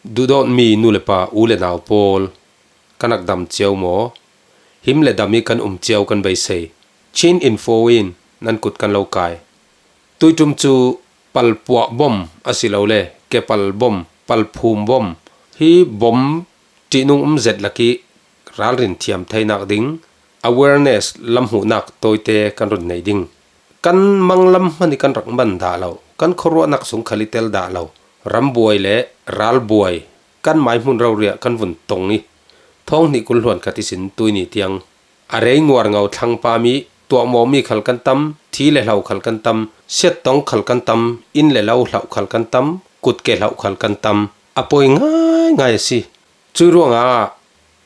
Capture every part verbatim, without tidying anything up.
Duhdawtmi nu le pa, u le nau pawl, ka nak dam ciau maw? Him le dam i kan um ciau kan beisei. Chin Info in nan kut kan lo kai. Tuitum cu palpuah bom a si lo le kepal bom, palphum bom, hi bom ṭihnung um zet lak i ralrin thiam theinak ding awareness lam hmuhnak tawite kan run nei ding. Kan manglam hmanh i kan rak man dah lo, kan khuaruahnak sung khal i tel dah lo rambuai le ralbuai kan mai hmun rori ah kan vun tong i, thawng hnih kul hluan khat ihsin tuini tiang a rei nguar ngo thlangpami tuahmawmi khal kan tam, thi le hlo khal kan tam, siattong khal kan tam, inn le lo hlo khal kan tam, kutke hlo khal kan tam, a poi ngaingai a si. Cui ruangah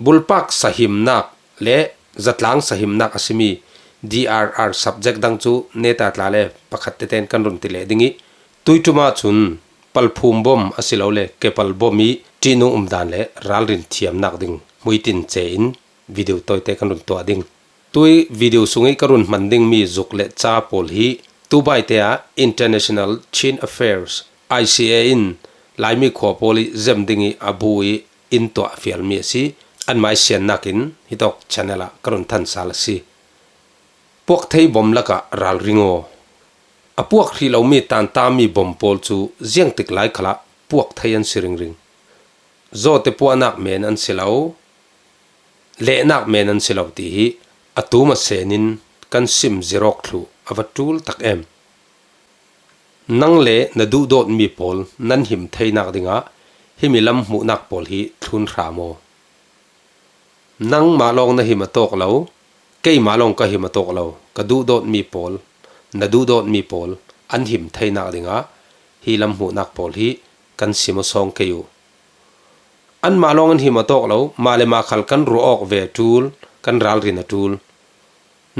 bulpak sahimnak le zatlang sahimnak a simi D R R subject dang cu neta tla le pakhat tete in kan run ti leh ding i, tuiṭum ah cun palphum bom a si lo le kepal bom i ṭihnung um dan le ralrin thiamnak ding hmuitin ce in video tawite kan run tuah ding. Tui video sung i ka run hman dingmi zuk le ca pawl hi tubaite ah International Chin Affairs, I C A, in Laimi khua pawl i zem ding i a bu i in tuah fialmi a si. Anmai siannak in hitawk channel ah ka run than sal a si. Puak thei bom lakah ralring aw. A puak hrih lomi tantami bom pawl cu ziangtik lai khalah puak thei an si ringring. Zawte puahnak men an si lo, lehnak men an si lo ti hi a tum a senin kan sim zirawk thluh a va ṭul tak em. Nang le na duhdawtmi pawl nan him theinak dingah himi lam hmuhnak pawl hi thlun hram aw. Nangmah lawng na him a tawk lo, keimah lawng ka him a tawk lo, ka duhdawtmi pawl, na duhdawtmi pawl an him theinak dingah hi lam hmuhnak pawl hi kan sim aw sawng kei uh. Anmah lawng an him a tawk lo, mah le mah khal kan ruah awk ve a ṭul, kan ralrin a ṭul.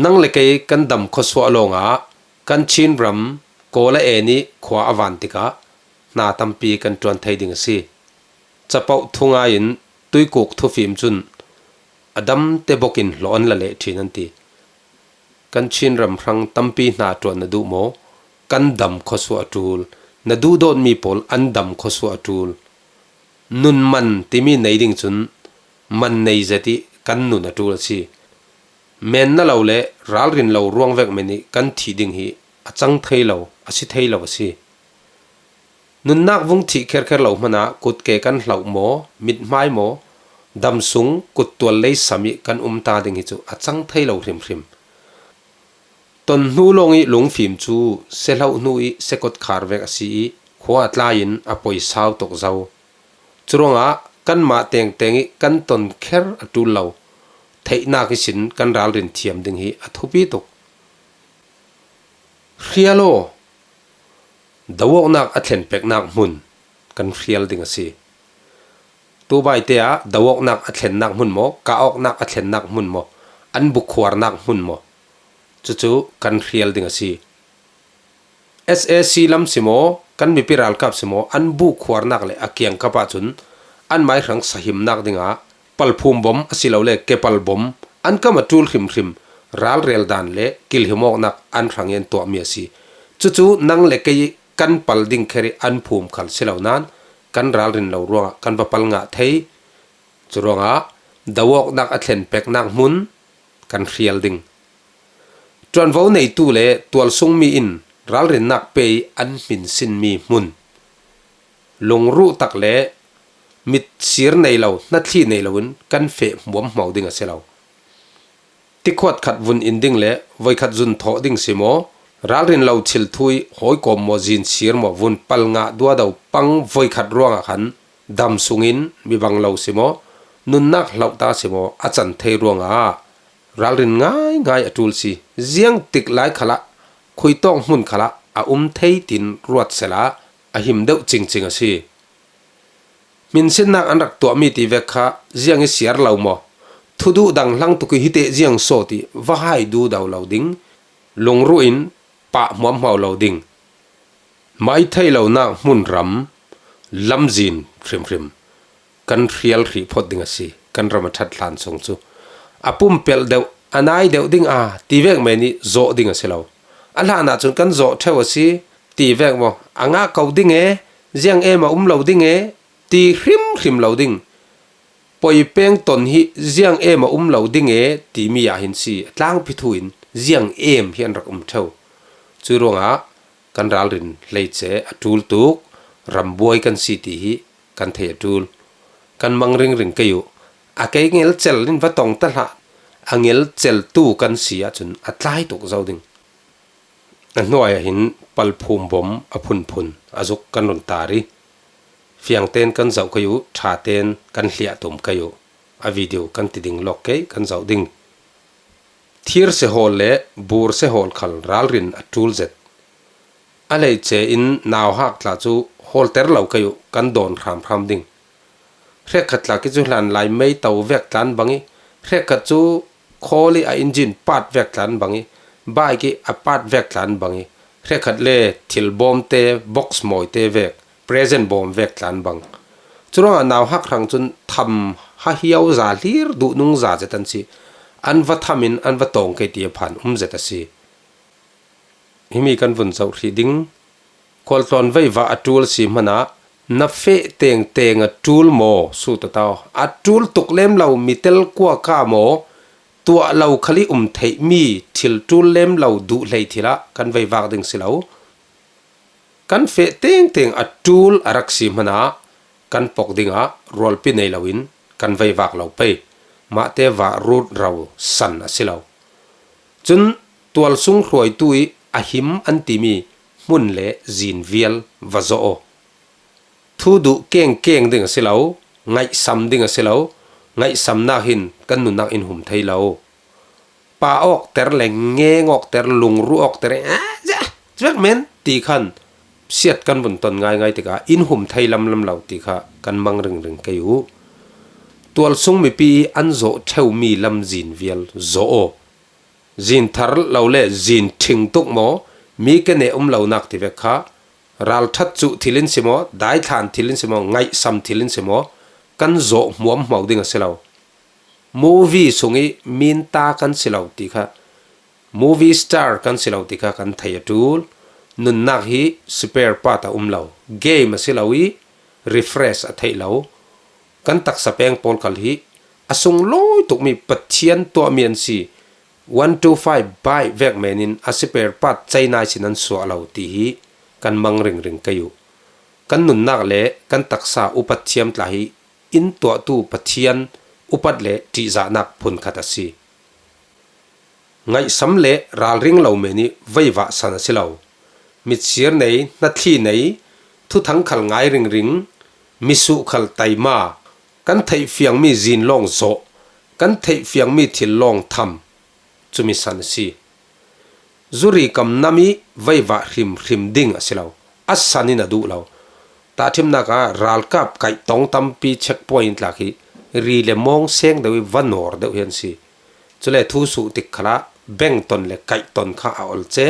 Nang le kei kan dam khuasuah lawngah kan Chin ram kawl a en i khua a van tikah hna tampi kan ṭuan thei ding a si. Capoh thungai in tuikuk thufim cun a damte bok in hlawh an la leh ṭhin an ti. Kan Chin ram hrang tampi hna ṭuan na duh maw? Kan dam khuasuah a ṭul. Na duhdawtmi pawl an dam khuasuah a ṭul. Nun man timi nei ding cun man nei zet i kan nun a ṭul a si. Men na lo le ralrin lo ruang vek men i kan thih ding hi a cang thei lo, a si thei lo a si. Nunnak vung thih kherkher lo hmanah kutke kan hloh maw, mithmai maw, dam sung kuttual lei sam i kan um ta ding hi cu a cang thei lo hrimhrim. Ton hnu lawng i lungfim cu se hloh hnu i se kotkhar vek a si i khua a tlai in a poi sau tuk zo. Curuangah kanmah tengteng i kan ton kher a ṭul lo theihnak ihsin kan ralrin thiam ding hi a thupi tuk. Hrial aw, do awknak a thlen peknak hmun kan hrial ding a si. Tubaite ah do awknak a thlennak hmun maw, kah awknak a thlennak hmun maw, an bukhuarnak hmun maw, cucu kan hrial ding a si. S A C lam si maw, kan mipi ralkap si maw, an bukhuarnak le a kiangkap ahcun anmai hrang sahimnak dingah palphum bom a si lo le kepal bom an kam a ṭul hrimhrim, ralrel dan le kilhim awknak an hrang i an tuahmi a si. Cucu nang le kei kan pal ding kher i an phum khal si lo nain kan ralrin lo ruangah kan va pal ngah thei. Curuangah do awknak a thlen peknak hmun kan hrial ding. Ṭuanvo neitu le tualsungmi in ralrinnak pe i an hminsinmi hmun, lungruh tak le mit sir nei lo, hnathli nei loin kan feh hmuamhmo ding a si lo. Tikhuat khat vun in ding le voikhat zun thawh ding si maw, ralrin lo thil thu i hawi kawm maw, zin sir maw, vun pal ngah duado pang voikhat ruangah khan dam sungin mi bang lo si maw, nunnak hlohta si maw, a can thei ruangah ralrin ngaingai a ṭul si. Ziangtik lai khalah, khuitawk hmun khalah a um thei tiin ruat sehla a him deuh cingcing a si. Hminsinnak an rak tuahmi ti vek kha ziang i siar lo maw? Thuduh dang hlang tuk i hi teh ziang sawt i va hai dudo lo ding, lungruh in pah hmuamhmo lo ding. Mai thei lonak hmunram lamzin hrimhrim kan hrial hrih phawt ding a si. Kan ram a ṭhat hlan sung cu a pumpelh deuh, a nai deuh ding a ti vek men i zawh ding a si lo. A hlan ahcun kan zawh ṭheu a si ti vek maw? A ngah ko ding e, ziang em a um lo ding e ti hrimhrim lo ding. Poi peng ton hi ziang em a um lo ding e timi ah hin si, a tlangpi thu in ziang em hi an rak um ṭheu. Cu ruangah kan ralrin hleice a ṭul tuk, rambuai kan si ti hi kan thei a ṭul. Kan mang ringring kei uh. A kei ngelcel in va tong ta hlah, a ngelceltu kan si ahcun a tlai tuk zo ding. A hnuai ah hin palphum bom a phunphun a zuk kan run tar i, fiangten kan zoh kei uh, ṭhaten kan hliah tum kei uh. A video kan ti ding lawk kei kan zoh ding. Thir se hawl le bur se hawl khal ralrin a ṭul zet. A hleice in nauhak tla cu hawlter lo kei uh, kan dawn hramhram ding. Hrekkhat tla khi cu hlanlai mei to vek tlan bang i, hrekkhat cu khawl i a engine part vek tlan bang i, bike i a part vek tlan bang i, hrekkhat le thil bawmte, box mawite vek, present bawm vek tlan bang. Curuangah nauhak hrang cun tham ha hiau za hlir duh nung za zet an si. An va tham in an va tawng kei ti a phan um zet a si. Himi kan vun zoh hrih ding. Khualtlawn veivah a ṭul si hmanah na feh tengteng a ṭul maw? Sut a tau. A ṭul tuk lem lo mi tel kua ka maw? Tuah lo khal i um theihmi thil ṭul lem lo duh hlei thil ah kan veivak ding si lo. Kan feh tengteng a ṭul a rak si hmanah kan pok dingah rualpi nei loin kan veivak lo pei. Mahte vah rut ro san a si lo. Cun tualsung hruaitu i a him an timi hmun le zin vial va zawh aw. Thu duh kengkeng ding a si lo, ngaihsam ding a si lo, ngaihsamnak hin kan nunnak in hum thei lo. Pa awkter le ngeng awkter, lungru awkter, "Ah, ja, cuak men," ti khan siat kan vun ton ngaingai tikah in hum thei lamlam lo ti kha kan mang ringring kei uh. Tualsung mipi i an zawh ṭheumi lamzin vial zawh aw. Zin thar lo le zin ṭhing tuk maw, mi ke neh um lonak ti vek kha, ralṭhat cuh thil in si maw, daithlan thil in si maw, ngaihsam thil in si maw, kan zawh hmuamhmo ding a si lo. Movie sung i minta kan si lo ti kha, movie star kan si lo ti kha kan thei a ṭul. Nunnak hi spare part a um lo, game a si lo i refresh a theih lo. Kan taksa peng pawl khal hi a sunglawi tukmi Pathian tuahmi an si. One two five bike vek men in a spare part ceina sin an suah lo ti hi kan mang ringring kei uh. Kan nunnak le kan taksa upat thiam tla hi in tuahtu Pathian upat le ṭihzahnak phunkhat a si. Ngaihsam le ralring lo men i veivah san a si lo. Mitsir nei, hnathli nei, thuthang khal ngai ringring, misuh khal taima, kan theih fiangmi zin lawng zawh, kan theih fiangmi thil lawng tham, cumi san a si. Zuri kam nam i veivah hrimhrim ding a si lo. A san in a duh lo. Tahṭhimnak ah ralkap kaih tong tampi checkpoint in tlak hi ri le mawng seng deuh i va nawr deuh hi an si. Cule thu suh tik khalah beng ton le kaih ton kha a ol ce.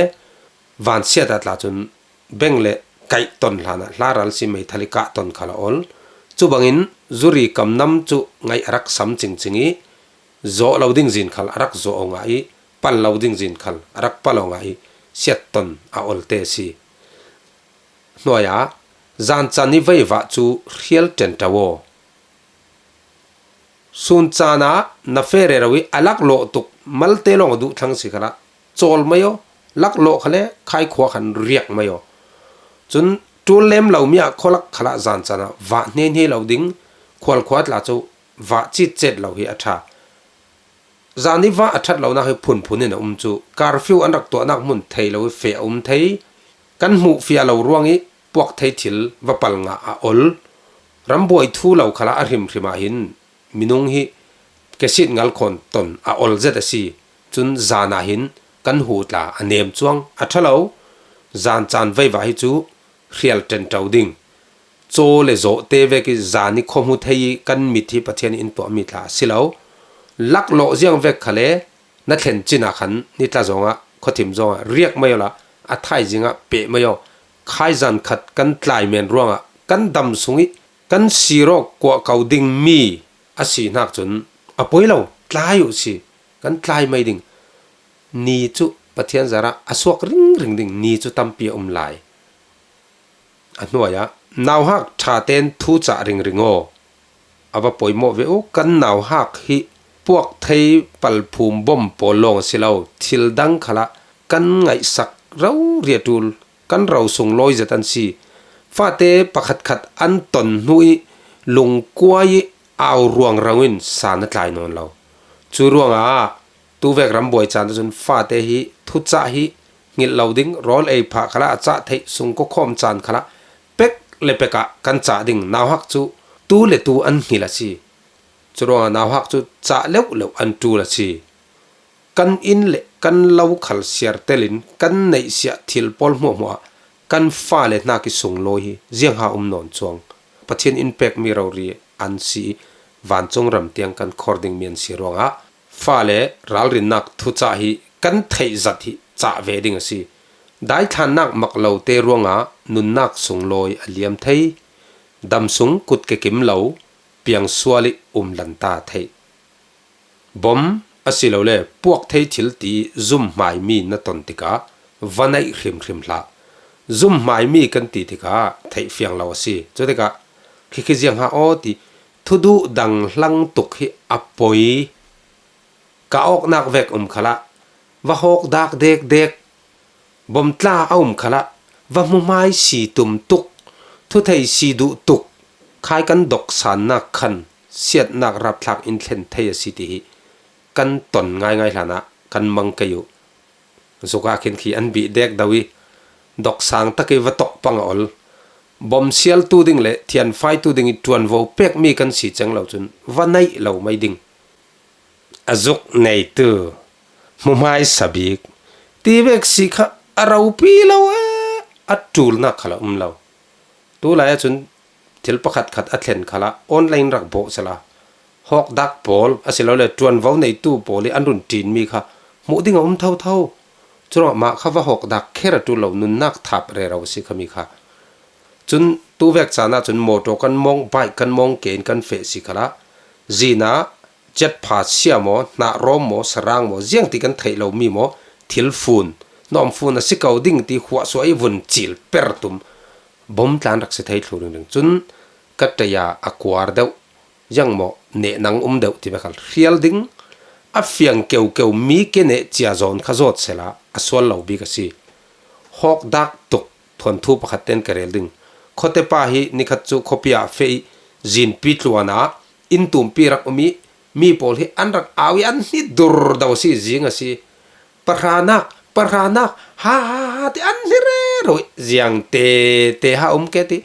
Vansiat ah tla cun beng le kaih ton hlanah hla ral si meithal i kah ton khal a ol. Cu bangin zuri kam nam cu ngaih a rak sam cingcing i, zawh lo ding zin khal a rak zawh aw ngah i, pal lo ding zin khal a rak pal aw ngah i, siat ton a ol te a si. Hnuai ah, zan caan i veivah cu hrial ṭenṭo aw. Sun caan ah na feh rero i a laklawh tuk malte lawng a duh thlang si khalah cawl mai aw, laklawh khale khai khua khan riak mai aw. Cun ṭul lem lomi ah khualak khalah zan caan ah vah hneihne lo ding, khualkhua tla cu vah citcet lo hi a ṭha. Zan i vah a ṭhat lonak hi phunphun in a um cu, curfew an rak tuahnak hmun thei lo i feh a um thei. Kan hmuh fiah lo ruang i puak thei thil va pal ngah a ol. Rambuai thu lo khalah a hrimhrim ah hin minung hi kesit ngal khawn ton a ol zet a si. Cun zan ah hin kan hu tla a nem cuang a ṭha lo. Zan caan veivah hi cu hrial ṭenṭo ding. Caw le zawhte vek i zan i khuahmu thei i kan mit hi Pathian in tuahmi tla a si lo. Laklawh ziang vek khale na thlen cin ah khan ni tla zongah, khuathim zongah riak mai awla a thaizing ah peh mai aw. Khaizan khat kan tlai men ruangah kan dam sung i kan sir aw kuah ko dingmi a si hnak cun a poi lo, tlai uh si, kan tlai mai ding. Ni cu Pathian zarah a suak ringring ding ni cu tampi a um lai. A hnuai ah Nauhak ṭhate'n thu cah ringring aw. A va pawimawh ve u, kan nauhak hi puak thei palphum bom pawl lawng a si lo, thil dang khalah kan ngaihsak rori a ṭul, kan ro sunglawi zet an si. Fate pakhatkhat an ton hnu i lungkuai i au ruangrang in san a tlai nawn lo. Cu ruangah tuvek ram buai caan cun fate hi thucah hi ngilh lo ding, rawl ei phah khalah a cah theih, sungkua khawm caan khalah pek le pek ah kan cah ding. Nauhak cu tu le tu an hngilh a si. Curuangah nauhak cu cah leuhleuh an ṭul a si. Kan inn le kan lo khal siar telin kan neihsiah thil pawl hmuahhmuah ah kan fale hnak i sunglawi hi ziangha um nawn cuang. Pathian in pekmi rori an si i vancung ram tiang kan khor dingmi an si ruangah fale ralrinnak thucah hi kan theih zat hi cah ve ding a si. Daithlannak mak lote ruangah nunnak sunglawi a liam thei, dam sung kut kekim lo, piangsual i um lanta thei. Bom asilole puak thei thil ti zumhmaimi na ton tikah va naih hrimhrim hlah. Zumhmaimi kan ti tikah theih fiang lo a si. Cutikah khikhi ziangha aw ti thuduh dang hlang tuk hi a poi. Ka awknak vek um khalah va hawk dak dekdek. Bom tla a um khalah va hmuhmai si tum tuk, thuthei si duh tuk, khai kan dok sannak khan siatnak rapthlak in thlen thei a si ti hi kan ton ngaingai hlanah kan mang kei uh. Zuk ah khin khi an bih dek do i dok sang tak i va tok pang a ol. Bom sialtu ding le thianfaitu ding i ṭuanvo pekmi kan si ceng lo cun va naih lo mai ding. A zuk neitu hmuhmai sabik ti vek si kha a ropi lo e, a ṭulnak khal a um lo. Tulai ahcun thil pakhat khat a thlen khalah online rak bawh sela hawkdak pawl asilole ṭuanvo neitu pawl i an run ṭinmi kha hmuh ding a um thotho. Curuangah mah kha va hawkdak kher a ṭul lo, nunnak thap rero a si khami kha. Cun tuvek caan ahcun mawṭaw kan mawng, bike kan mawng, ke in kan feh si khalah zin ah ciatpha sia maw, hnahrawm maw, sarang maw, ziangti kan theih lomi maw, thil fun, nawm fun a si ko ding ti huahsuah i vun cil per tum. Bom tlan rak si thei thlu ringring cun ka tei ah a kuar deuh, ziang maw, neh nang um deuh ti ve khal hrial ding. A fiang keukeu mi ke neh cia zawn kha zawt sela a sual lo bik a si. Hawkdak tuk thuanthu pakhat ten ka rel ding. Khuate pa hi nikhat cu khuapi ah feh i zinpi tluan ah inn tumpi rak um i mi pawl hi an rak au i an hni dur do a si, zing a si. Pahranak, pahranak, ha ha ha ti an hni rero i ziang te te ha um ke ti.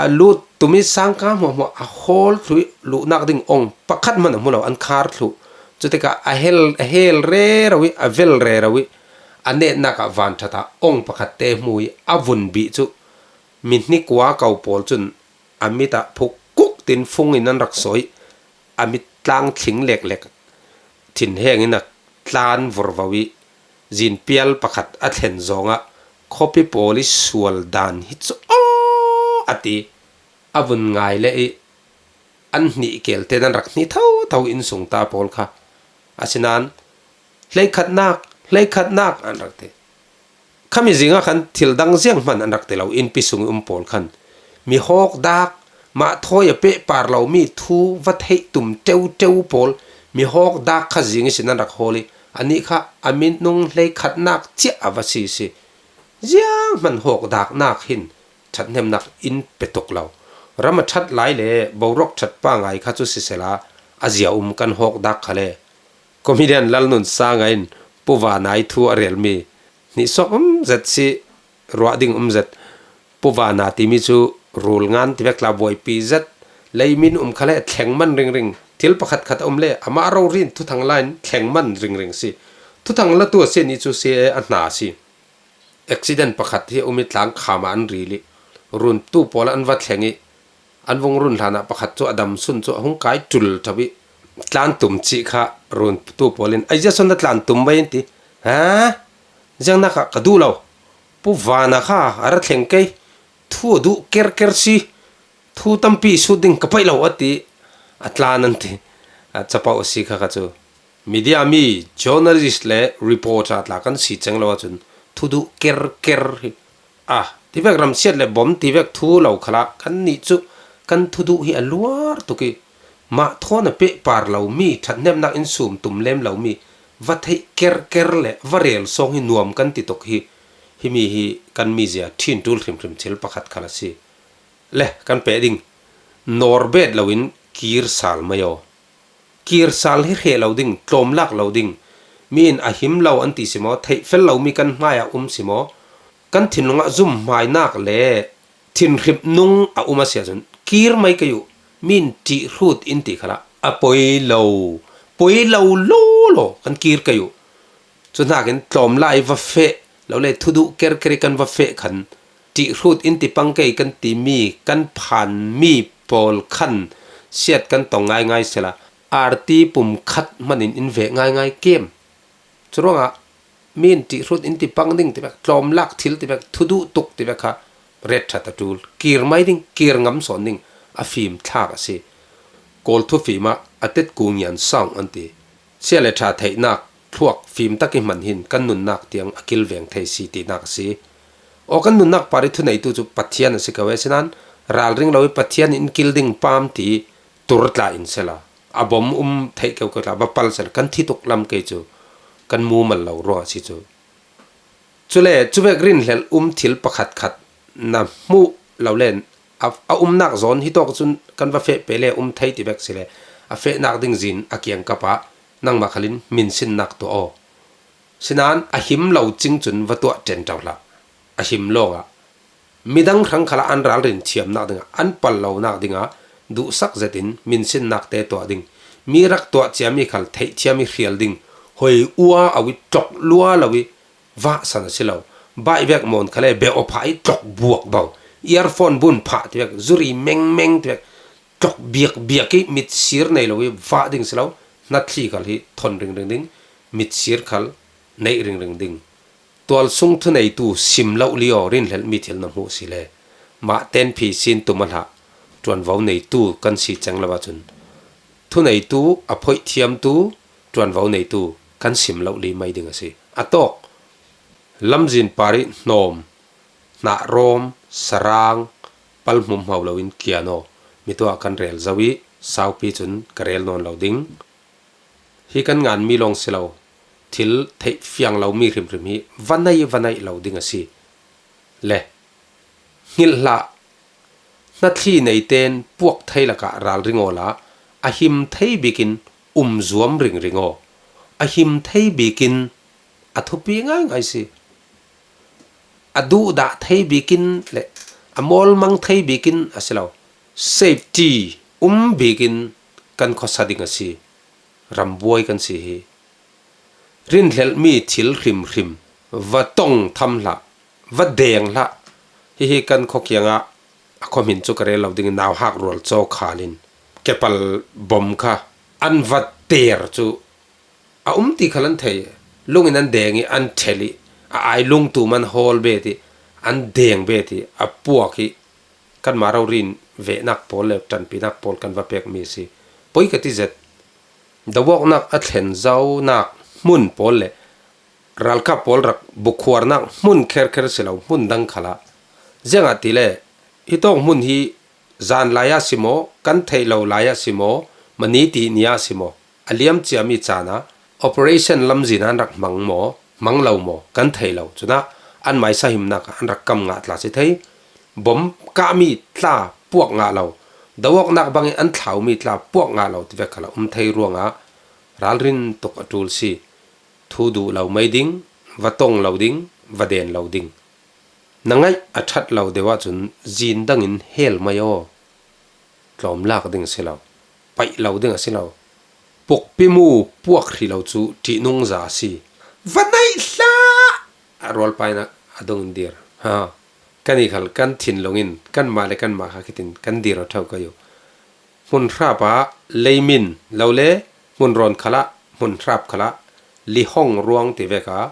A lut tum i sangka hmuahhmuah a hawl thlu i luhnak ding ong pakhat hman a hmu lo, an khar thlu. Cutikah a hel, a hel rero i a vel rero i a netnak ah vanṭhat ah ong pakhat te hmu i a vun bih cu mi hni kua ko pawl cun a mit ah phuk kuk tin fung in an rak sawi. A mit tlang thling leklek thinheng in a tlan vorvo i zinpial pakhat a thlen zawngah khuapi pawl i sual dan hi cu aw a ti. A vun ngai le i an hnih kel te nan rak hnih thotho, innsung ta pawl kha. Asinain hleikhatnak, hleikhatnak an rak ti. Khami zingah khan thil dang zianghman an rak ti lo, innpi sung i um pawl khan mi hawk dak, mah thawi a pehpar lomi thu va theih tum ṭeuṭeu pawl, mi hawk dak kha zing ihsin an rak hawl i, anih kha a minung hleikhatnak ciah a va si si. Zianghman hawk daknak hin ṭhathnemnak in pe tuk lo. Ram a ṭhat lai le boruak ṭhat pangai kha cu sisela, a zia um kan hawk dak kha le. Comedian Lalnun Sanga in Pu Vana i thu a relmi hnihsuak um zet si, ruah ding um zet. Pu Vana timi cu rul ngan ti vek tla buaipi zet. Leimin um kha le thleng man ringring. Thil pakhat khat a um le amah rori in thuthang la in thleng man ringring si. Thuthang latu a si ni cu si e, a hna a si. Accident pakhat hi a um i, tlang kham ah an ril i, runtu pawl an va thleng i, an vung run hlan ah pakhat cu a dam sun cu a hung kai ṭul ṭhap i, tlan tum cih kha runtu pawl in, "Ai, ziason na tlan tum mai?" an ti. "Ha? Ziangnak ah ka duh lo. Pu Vana kha a ra thleng kei. Thu a duh kerker si. Thu tampi sut ding ka paih lo," a ti. A tlan an ti. A capoh a si kha kha cu. Media mi, journalist le reporter tla kan si ceng lo ahcun thuduh kerker hi a tivek ramsiat le bom tivek thu lo khalah kannih cu kan thuduh hi a luar tuk i, mah thawn a pehpar lomi, ṭhathnemnak in sum tum lem lomi, va theih kerker le va rel sawng hi nuam kan ti tuk hi. Himi hi kan mizia ṭhin ṭul hrimhrim thil pakhat khal a si. Le kan peh ding, nawr bet loin kir sal mai aw. Kir sal hi hreh lo ding, tlawmlak lo ding. Mi in a him lo an ti si maw, theihfel lomi kan hmaiah um si maw, kan thinlung ah zumhmainak le thinhrip nung a um a si ahcun kir mai kei uh. Mi in ṭih hrut in ti khalah a poi lo, poi lo lawlaw kan kir kei uh. Cu hnakin tlawmlai va feh lo le thuduh kerker i kan va feh khan ṭih hrut in ti pang kei kan timi kan phanmi pawl khan siat kan tong ngaingai sela, arti pum khat hmanin in veh ngaingai kem. Curuangah mi in ṭih hrut in ti pang ding tivek, tlawmlak thil tivek, thuduh tuk tivek kha ret ṭhat a ṭul, kir mai ding, kir ngam sawn ding a fim thlak a si. Kawl thufim ah a tet kung yan sang an ti. Sia le ṭha theihnak thluak fim tak i hman hin kan nunnak tiang a kilveng thei si tinak a si. Aw, kan nunnak par i thuneitu cu Pathian a si ko e, sinan ralring lo i Pathian in kil ding pam ti tur tla in sela, a bom um theih keu keu tla va pal sela kan thi tuk lam kei cu kan mumal lo ruang a si cu. Cule cuvek rinhlelh um thil pakhat khat na hmuh lo le a, a umnak zawn hi tawk cun kan va feh peh le um thei tivek si le a fehnak ding zin a kiangkap ah nangmah khalin minsinnak tuah aw. Sinan a him lo cing cun va tuah ṭenṭo hlah. A him lawngah midang hrang khalah an ralrin thiamnak dingah, an pal lonak dingah duhsak zetin minsinnak te tuah ding. Mi rak tuah ciami khal theihthiam i hrial ding. Hoi ua au i tlok lua lo i vahsan a si lo. Baih vek mawn khale beh aw phah i tlok buak bo. Earphone bun phah tivek, zuri mengmeng tivek, tlok biakbiak i mitsir nei lo i vah ding si lo. Hnathli khal hi thon ringring ding, mitsir khal neih ringring ding. Tualsung thuneitu sim loh li aw, rinhlelhmi thil na hmuh si le mah tenphi sin tum a hlah. Ṭuanvo neitu kan si ceng lo ahcun thuneitu, a phoihthiamtu, ṭuanvo neitu kan sim loh li mai ding a si. A tawk lamzin par i hnawm, hnahrawm, sarang, pal hmumhmo loin kian aw. Mi tuah kan rel zo i saupi cun ka rel nawn lo ding. Hi kan nganmi lawng si lo, thil theih fiang lomi hrimhrim hi va nei va naih lo ding a si. Le hngilh hlah, hnathli neiten puak thei lakah ralring awla a him thei bikin um zuam ringring aw. A him thei bikin a thupi ngaingai si. A duhdah thei bikin le a mawlmang thei bikin a si lo. Safety um bikin kan khuasa ding a si. Rambuai kan si hi. Rinhlelhmi thil hrimhrim va tong tham hlah, va deng hlah. Hihi kan khua kiangah a khuahmin cu ka rel lo dingin nauhak rual caw khalin kepal bom kha an va ter cu a um ti khal an thei. Lungin an deng i an ṭhel i a ai lungtum an hawl bet i an deng bet i a puak i kanmah rori in vehnak pawl le ṭanpinak pawl kan va pekmi a si. Poi ka ti zet. Doawknak a thlen zonak hmun pawl le ralkap pawl rak bukhuarnak hmun kherkher si lo, hmun dang khalah, ziangahtile hitawk hmun hi zan lai ah si maw, kan theih lo lai ah si maw, mani ti ni ah si maw, a liam ciami caan ah operation lamzin ah an rak hmang maw, hmang lo maw, kan thei lo. Cunah anmai sahimnak ah an rak kam ngah tla si thei. Bom kahmi tla puak ngah lo, doawknak bangin an thlaumi tla puak ngah lo tivek khalah um thei ruangah ralrin tuk a ṭul si. Thu duh lo mai ding, va tong lo ding, va den lo ding. Na ngaih a ṭhat lo deuh ahcun zin dangin hel mai aw. Tlawmlak ding si lo, paih lo ding a si lo. Pukpi mu puak hrih lo cu ṭihnungza a si. Va naih hlah! A rualpa in a dong in dir. Ha. Kan i khal kan thinlung in kanmah le kanmah kha khitin kan dir aw ṭheu kai uh. Hmun hrap ah leimin lo le hmun rawn khalah, hmun hrap khalah lihong ruang tivek ah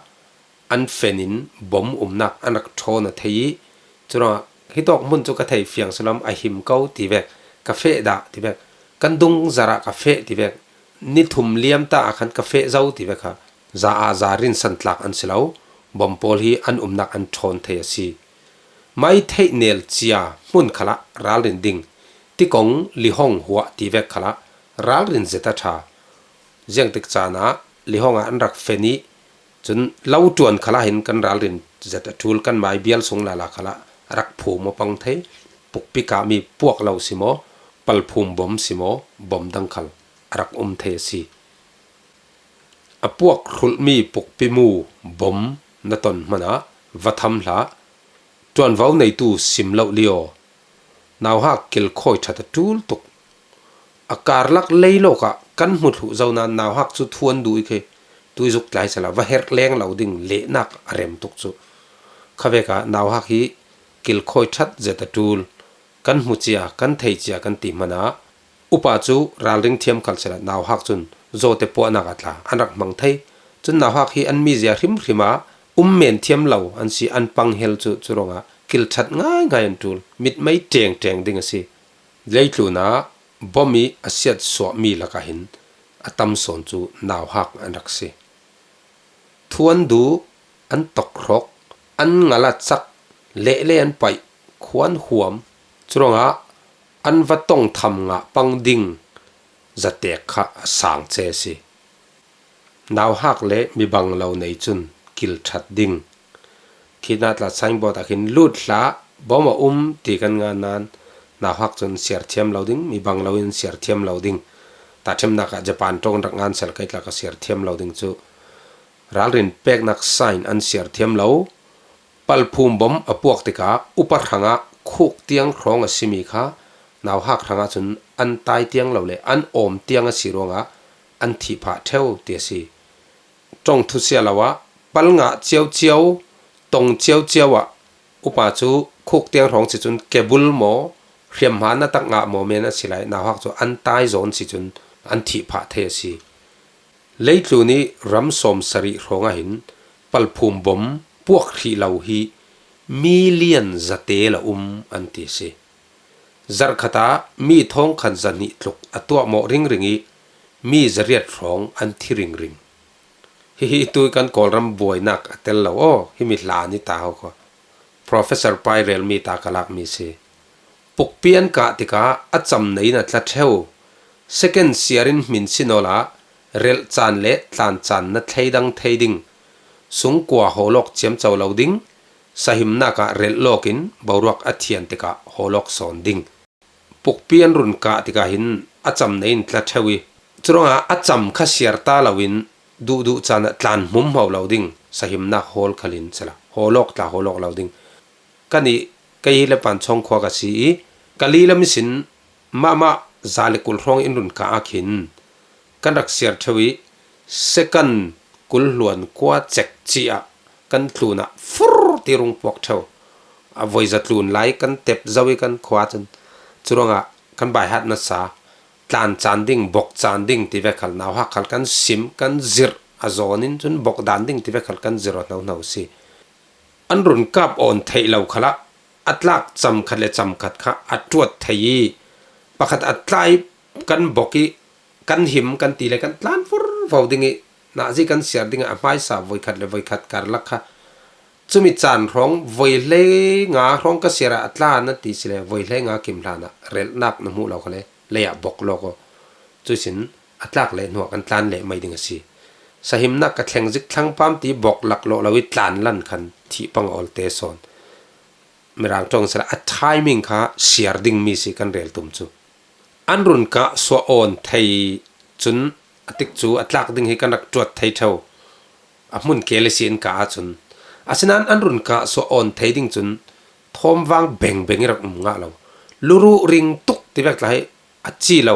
an fen in bom umnak an rak ṭhawn a thei i, curuangah hitawk hmun cu ka thei fiang si lo, a him ko tivek, ka feh dah tivek, kan dung zarh ah ka feh tivek, ni thum liam ta ah khan ka feh zo tivek kha za ah za rinsan tlak an si lo, bom pawl hi an umnak an ṭhawn thei a si. Mai theih nel cia hmun khalah ralrin ding, tikong lihong huah ti vek khalah ralrin zet a ṭha. Ziangtik caan ah lihong ah an rak fen i, cun lo ṭuan khalah hin kan ralrin zet a ṭul, kan mai bial sung lala khalah a rak phum a pang thei. Pukpi kah mi puak lo si maw, palphum bom si maw, bom dang khal a rak um thei a si. A puak hrulhmi pukpi mu bom na ton hmanah va tham hlah. Ṭuanvo neitu sim loh li aw. Nauhak kilkhawi ṭhat a ṭul tuk. A karlak leilawk ah kan hmu thluh zo nain nauhak cu thuan duh i khi tuizuk tlai sala va herh leng lo ding lehnak a rem tuk cu. Khavek ah nauhak hi kilkhawi ṭhat zet a ṭul. Kan hmu cia, kan thei cia kan ti hmanah upa cu ralring thiam khal sela nauhak cun zawte puahnak a tla an rak hmang thei. Cun nauhak hi an mizia hrimhrim ah um men thiam lo an si, an pang hel cu, cu ruangah kilṭhat ngaingai an ṭul, mitmei ṭengṭeng ding a si. Leitlun ah bom i a siat suahmi lakah hin a tam sawn cu nauhak an rak si. Thuan duh, an tokhrok, an ngal a cak, lehlei an paih, khuan huam. Curuangah an va tong tham ngah pang ding zatek kha a sang ce a si. Nauhak le mi bang lo nei cun kilṭhat ding. Khi hna tla signboard ah khin lut hlah, bom a um ti kan ngan nain nauhak cun siar thiam lo ding, mi bang lo in siar thiam lo ding. Tahṭhimnak ah Japan ṭong rak ngan sel kei tla ka siar thiam lo ding cu. Ralrin peknak sign an siar thiam lo. Palphum bom a puak tikah upa hrangah khuk tiang hrawng a simi kha nauhak hrangah cun an tai tiang lo le an awm tiang a si ruangah an thih phah ṭheu ti a si. Ṭong thusia lo ah pal ngah cio cio, tong cio cio ah upa cu khuk tiang hrawng si cun kebul maw, hriamhma na tak ngah maw men a si lai, nauhak cu an tai zawn si cun an thih phah thei a si. Leitlun i ram sawm sarih hrawng ah hin palphum bom puak hrih lo hi million zate la um an ti si. Zarhkhat ah mi thawngkhat zahnih tluk a tuahmawh ringring i mi zariat hrawng an thi ringring. Hihi tu kan Kawlram buainak a tel lo aw, himi hla ni ta ho kho. Professor Pai relmi ta ka lakmi si. Pukpi an kah tikah a cam nei in a tla ṭheu. Second siar in hmin si nawl ah relh caan le tlan caan na thleidang thei ding. Sungkua hawlawk ciamco lo ding. Sahimnak ah relh lawk in boruak a thian tikah hawlawk sawn ding. Pukpi an run kah tikah hin a cam nei in tla ṭheu i, curuangah a cam kha siar ta loin duhduh caan ah tlan hmumhmo lo ding, sahimnak hawl khalin sila, hawlawk tla hawlawk lo ding. Kan i, kei hi Lepan Chawng khua ka si i, Kalay lam ihsin mahmah za le kul hrawng in run kah ah khin kan rak siar ṭheu i, second kul hluan kua cek ci ah kan tlun ah fur ti rung puak ṭheu. A voi za tlun lai kan tep zo i kan khua cun, curuangah kan baihat nasa, tlan caan ding, bok caan ding ti vek khal, nauhak khal kan sim, kan zirh a zawn in cun bok dan ding ti vek khal kan zirh aw hnohno si. An run kap awn theih lo khalah a tlak cam khat le cam khat kha a ṭuat thei i pakhat a tlai kan bok i kan him kan ti le kan tlan furvo ding i, nazi kan siar ding ah a hmaisa voi khat le voi khat karlak kha cumi caan hrawng voi hlei nga hrawng ka siar ah a tlan a ti si le voi hlei nga kim hlan ah relhnak na hmuh lo kha le lei ah bok lawk aw. Cuihsin a tlak le hnuah kan tlan leh mai ding a si. Sahimnak ka thleng zik thlangpam ti bok laklawh lo i tlan lan khan thih pang a olte sawn. Mirang ṭawng sila a timing kha siar dingmi si kan rel tum cu. An run kah suah awn thei cun a tik cu a tlak ding hi kan rak ṭuat thei ṭheu. A hmun kel i si in kah ahcun. Asinain an run kah suah awn thei ding cun thawmvang bengbeng i rak um ngah lo. Luruh ring tuk ti vek tla hi a ci lo.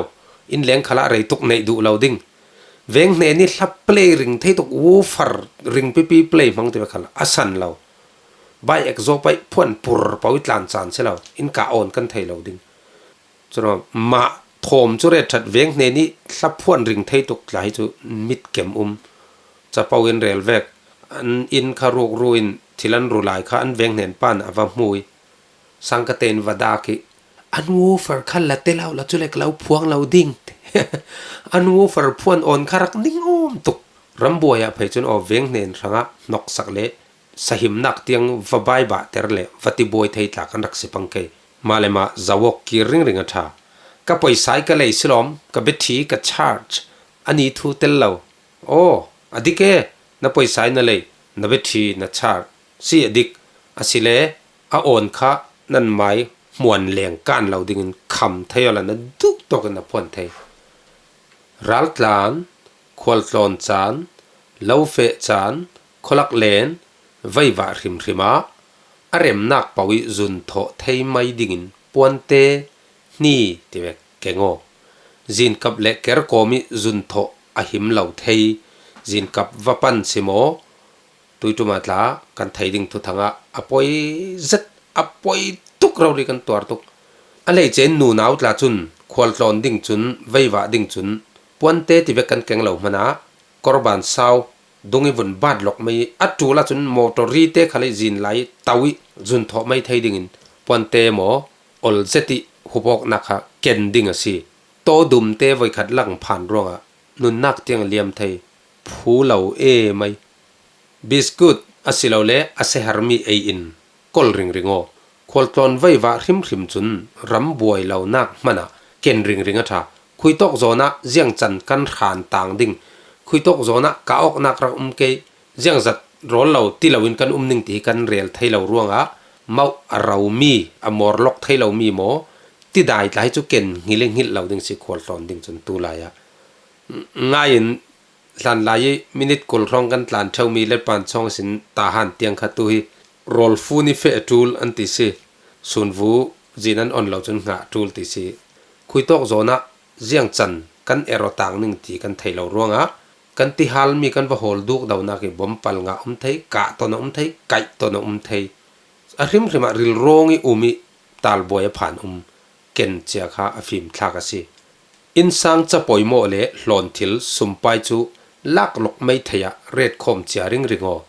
Inn leng khalah rei tuk neih duh lo ding. Veng hnen i hla play ring thei tuk, woofer ring pipi play hmang ti vek khalah a san lo. Bai exhaust pipe phuan pur pau i tlan caan si lo. In kah awn kan thei lo ding. Curuang mah thawm cu ret ṭhat veng hnen i hla phuan ring thei tuk tla hi cu mit kem um. Capo in rel vek. An inn kha ruk ru in thil an ru lai kha an veng hnen pan a va hmu i sangka tein va dak i an woofer kha la te lo la cu le ka lo phuang lo ding. An woofer phuan awn kha rak ning awm tuk. Rambuai ah phei cun aw veng hnen hrangah hnoksak le sahimnak tiang va baibahter le va tibuai thei tla kan rak si pang kei. Mah le mah zauawk kir ringring a ṭha. Ka poisai ka lei silawm, ka battery ka charge a ni thu tel lo. Aw, a dik e, na poisai na lei, na battery na charge si a dik. Asile a awn kha nan mai hmuan leng kan lo dingin kham thei awla na duh tawkin na phuan thei. Raltlan, khualtlawn caan, lo feh caan, khualak len, veivah hrimhrim ah a remnak po ih zun thawh thei mai dingin puante hni tivek keng aw. Zinkap le kerkawm ih zun thawh a him lo thei. Zinkap va pan si maw? Tuiṭuma tla kan thei ding thuthangah a poi zet, a poi tuk rori kan tuar tuk. A leice in nunau tla cun khualtlawn ding cun, veivah ding cun puante tivek kan keng lo hmanah korban sau dung ih vun bat lawk mai ih a ṭul ahcun motor rite khal ih zin lai ih to ih zun thawh mai thei dingin puante maw, ol zet ih hupawknak kha ken ding a si. Tawdumte voikhat lang phan ruangah nunnak tiang liam thei, phu lo e mai. Biskut asilole a seharmi ei in kol ringring aw. Khualtlawn veivah hrimhrim cun ram buai lonak hmanah ken ringring a ṭha. Khuitawk zawnah ziangcan kan hran tang ding, khuitawk zawnah kah awknak rak um kei, ziangzat rawl lo ti loin kan um ning ti hi kan rel thei lo ruangah mauh a romi, a mawrlawk thei lomi maw, tidai tla hi cu ken hngilh ih hngilh lo ding si khualtlawn ding cun tulai ah. Ngai in hlanlai ih minit kul hrawng kan tlan ṭheumi Letpan chawng sin Tahan tiang kha tu hi rawlfu ni feh a ṭul an ti si. Sunvu zin an on lo cun hngah a ṭul ti si. Khuitawk zawnah ziangcan kan er aw tang ning ti kan thei lo ruangah kan tihalmi kan va hawl duk donak ih bom pal ngah um thei, kah tawn a um thei, kaih tawn a um thei. A hrimhrim ah rilrawng ih um ih talbuai a phan um ken cia kha a fimthlak a si. Innsang ca poimaw le hlawnthil sumpai cu lak lawk mai thei ah retkhawm cia ringring aw.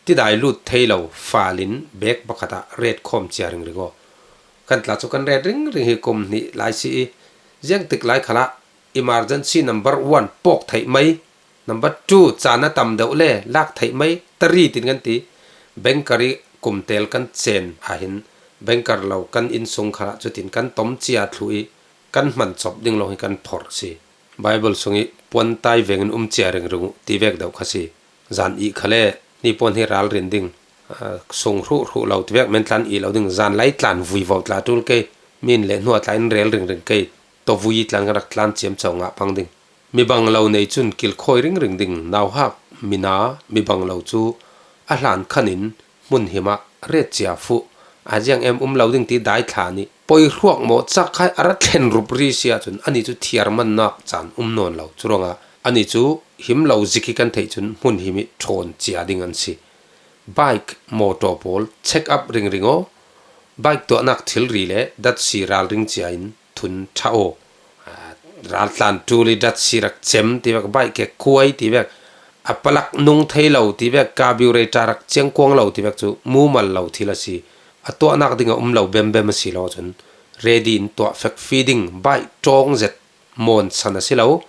Tidai lut thei lo fal in bag pakhat ah retkhawm cia ringring aw. Kan tla cu kan ret ringring hi kum hnih lai si ih ziangtik lai khalah emergency number one pawk theih mai. Number two, caan a tam deuh le lak theih mai, tari tin kan ti. Banker ih kumtel kan cen ahhin banker lo kan innsung khalah cutin kan tom cia thluh ih kan hman cop ding lawng hi kan phorh a si. Bible sungih puantai vengin um cia ringring uh ti vek deuh kha si. Zan ih khale nipuan hi ralrin ding, aa, sung hruh hruh lo ti vek, mentlan ih lo ding, zan lai tlan vuivo tla ṭul kei, min le hnuah tla in rel ringring kei, tawvui ih tlan kan rak tlan ciamco ngah pang ding. Mibang lo nei cun kilkhawi ringring ding, nauhak mina mibang lo cu a hlan khan in hmun him ah ret cia fuh, a ziang em um lo ding ti daithla nih poihruak maw cak khai a ra thlen rup ri si ahcun anih cu thiar mannak caan um nawn lo. Cu ruangah anih cu him lo zik hi kan theih cun hmun him ih ṭhawn cia ding an si. Bike, motor pawl check up ringring aw. Bike tuahnak thilri le datsi ralring cia in thun ṭha aw. Aa, raltlan ṭul ih datsi rak cem ti vek, bike ke kuai ti vek, a palak nung thei lo ti vek, carburetor rak ciangkuang lo ti vek cu mumal lo thil a si. A tuahnak ding a um lo bembem a si lo ahcun ready in tuah fekfi ding, bike ṭawng zet mawn san a si lo.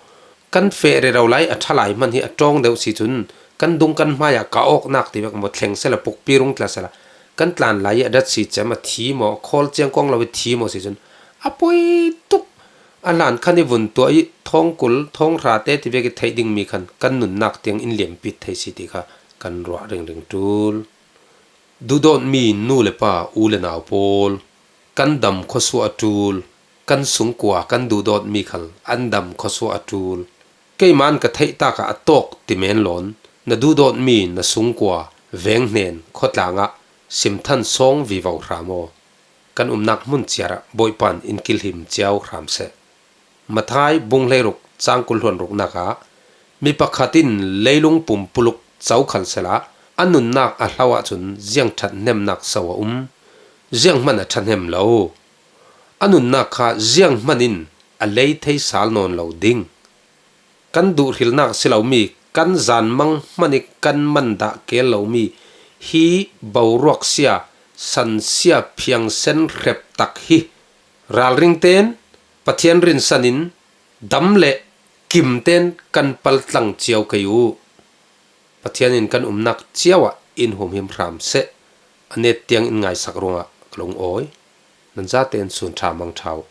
Kan feh rero lai a ṭha lai hman hi a ṭawng deuh si cun kan dung kan hmai ah kah awknak ti vek maw, thleng sela pukpi rung tla sela kan tlan lai ih a datsi cem a thi maw, a khawl ciangkuang lo ih thi maw si cun a poi tuk. A hlan khan ih vun tuah ih thawngkul, thawnghrate ti vek ih theih dingmi khan kan nunnak tiang in liampit thei si ti kha kan ruah ringring ṭul. Duhdawtmi nu le pa, u le nau pawl, kan dam khuasuah a ṭul, kan sungkua kan duhdawtmi khal an dam khuasuah a ṭul. Keimah in ka theih tak ah a tawk ti men lawn, na duhdawtmi na sungkua, venghnen, khawtlang ah simthan sawng vivo hram aw. Kan umnak hmun ciar ah Bawipa in in kilhim cio hram seh. Matthai bung hleiruk cang kul hluan ruknak ah mi pakhat in leilung pumpuluk co khal sela a nunnak a hlo ahcun ziang ṭhathnemnak so a um? Zianghman a ṭhahnem lo. A nunnak kha zianghman in a lei thei sal nawn lo ding. Kan duhhrilnak si lomi, kan zanmang hman ih kan man dah keel lomi hi boruak sia, san sia phiangsen hrep tak hi ralring tein Pathian rinsan in dam le kim tein kan paltlang cio kei uh. Pathian in kan umnak cio ah in humhim hram seh, a net tiang in ngaisak ruangah ka lung awi. Nan zate in sun ṭha mang ṭha uh.